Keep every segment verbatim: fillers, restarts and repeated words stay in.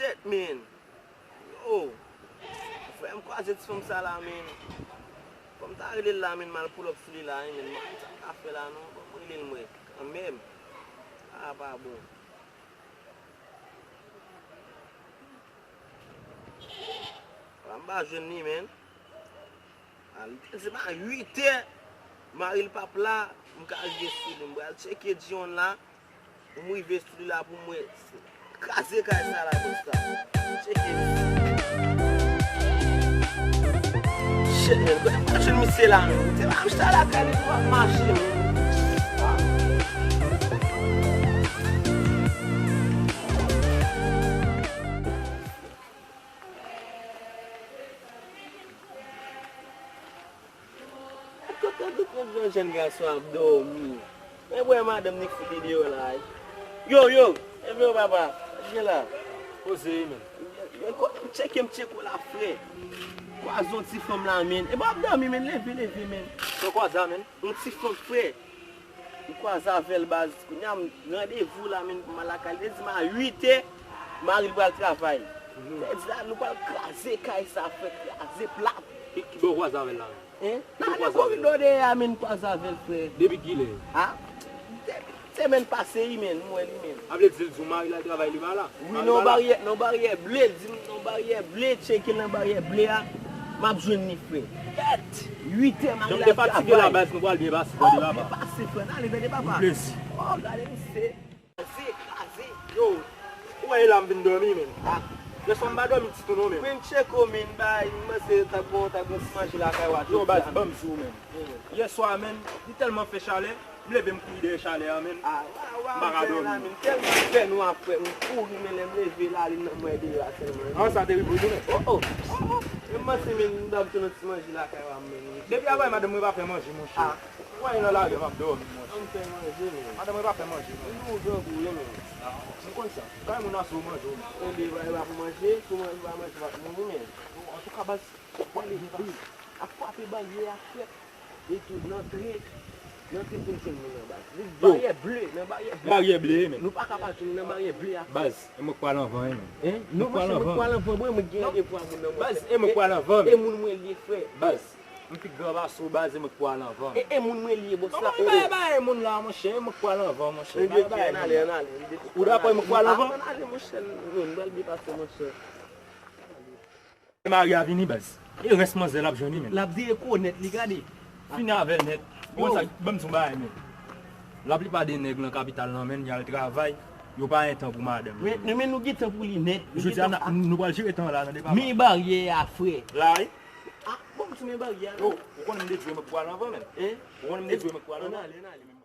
Shit, man. Yo. Frè m kwaze ti fanm sa la, man. Fò m ta rele l la, man, m al pull up sou li la, wi, man. M pa konn sa m ka fè la, non. Fò m rele l, mwen, kanmenm. Sa pa bon. Wala, m pa jwenn li, man. A, li te di m a uit è, mari l p ap la, m ka rive sou li. M pral tcheke Dion la, pou m rive sou li la pou m wè. Kraze kay sa la, bòs la. Tcheke li. Shit, man, kote m pral jwenn misye la, man? Misye pa m chita lakay li, pou ap mache, man. Gad, gad, gad, gad jan jèn gason ap dòmi. Men wè madanm ni fout li deyò la. Yo, yo, leve yo, papa. Sa k gen la? Poze, men. Men kote m tcheke, m tcheke w la, frè. Kwaze yon ti fanm la, men. E pa ap dòmi, men. Leve, leve, men. Sa w kwaze a, men? Yon ti fanm, frè. M kwaze avè l, baz. Kounye a, m randevou la, men, pou m al lakay li. Li di m a uit è, mari l pral travay. Sa di la, nou pral kraze kay sa, frè, kraze plat. Ki, ki bò w kwaze avè l la, men? Hein? Nan, nan koridò dèyè a, men, m kwaze avè l, frè. Depi kilè? A, depi semèn pase, wi, men, m wè li, men. A vle di, l di w mari l al travay, li pa la? Wi, nan baryè, nan baryè ble, di m nan baryè ble, tcheke l nan baryè ble a, m ap jwenn li, frè. Uit è, mari l al travay. Jan m te fatige la, baz, nou pral byen pase, tande papa. Byen pase, frè, n ale, tande papa. Plezi. O, gade misye. Kraze, kraze. Yo, ou wè e la m vin dòmi, men. A. Lè swa m pa dòmi ditou non, men. Wi, m tcheke w, men, bay, m panse ta gon, ta gon ti manje lakay w a jodi a. Yo, baz, ban m di w, men. Yè swa, men, li tèlman fè chalè, m leve m kouri dèyè chalè a, men. A, wa, wa, m pa ka dòmi. Tèlman fè nwa, frè, m kouri, men lè m leve, lalin nan mwen deyò a sèlman. An, sa te rive w tou, men. O, o, o, o. Men m panse, men, m ta tounen ti manje lakay w a, men. Depi avè madanm mwen pa fè manje, monchè. A. Mwen nan lari, m ap dòmi, monchè. An fè manje, men. Madanm mwen pa fè manje, non. Li nou grangou, wi, men. M konn sa. Kay moun asou manje, wi. Enben, e pa pou manje, si w pa manje, w ap mouri, men. Antouka, baz, wale, baz. Ap kwape baryè a, frè. E tou, n antre, n antre pou n jwenn moun nan, baz. Li baryè ble, nan baryè ble. Baryè ble, men. Nou pa ka pa jwenn nan baryè ble a, frè. Baz, e mwen k pral anvan, wi, men. Hein? Non, monchè, mwen k pral anvan, mwen, mwen gen randevou a moun nan, monchè. Baz, e mwen k pral anvan, men. E moun mwen li ye, frè. Baz. M pi gran pase w, baz, e mwen k pral anvan. E, e moun mwen li ye, bòs la. Kòman w bay, bay moun la, monchè, e mwen k pral anvan, monchè. Bay, bay moun la. Ann ale, ann ale. Ou dakò e mwen k pral anvan? Ann ale, monchè, nou, nou pral byen pase, monchè. Mari a vini, baz. E rès manzè l ap jwenn li, men. L ap veye kou nèt, li gade. Fini avè l nèt. Ou konn sa, ban m di w yon bagay, men. Laplipa de nèg nan kapital lan, men, y al travay, yo pa gen tan pou madanm yo. Men, men nou gen tan pou li nèt. Jodi a, nou pral jere tan la nan depatman. Men baryè a, frè. La, wi. A, bon, m sou men baryè a. Yo, ou konnen m dedye mwen pou al anvan, men. Hein? Ou konnen m dedye mwen pou al anvan. Ann ale, ann ale, men.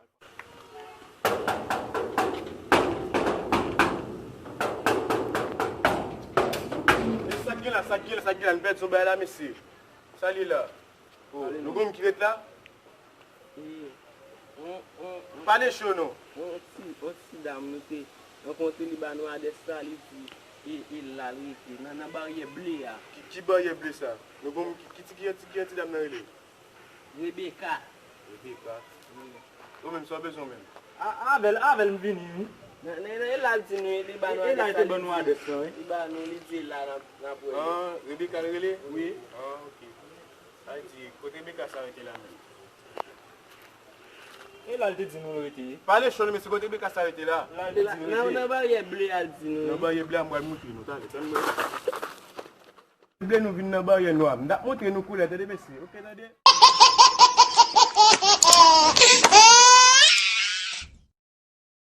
E sa k gen la, sa k gen la, sa k gen la, n pèdi yon bagay la, mesye. Sa li la? O, nou gon moun ki ret la? E, on, on, on, pale cho non. On ti, on ti dam nou te rankontre, li ba nou adrès la, li di, e, e la l rete, nan, nan baryè ble a. Ki, ki baryè ble sa? Nou gon moun ki, ki ti, ki, ki ti dam nan rele? Rebecca. Rebecca. Wi. Ou menm, sa w bezwen menm? A, avè l, avè l m vini, wi. Nan, nan, nan, e la l di nou, li ba nou adrès la, li di, li ba nou, li di la n ap, n ap wè. An, Rebecca l rele? Wi. An, ok. Sa vle di, kote Rebecca sa rete la menm? E la l te di nou l rete. Pale cho non, mesye, kote Rebecca sa rete la? La l te di nou l rete. Nan, nan baryè ble a l di nou. Nan baryè ble a, m pral montre nou, talè. Tann mwen. Ble nou vin nan baryè nwa. M t ap montre nou koulè, tande mesye. Ok, tande.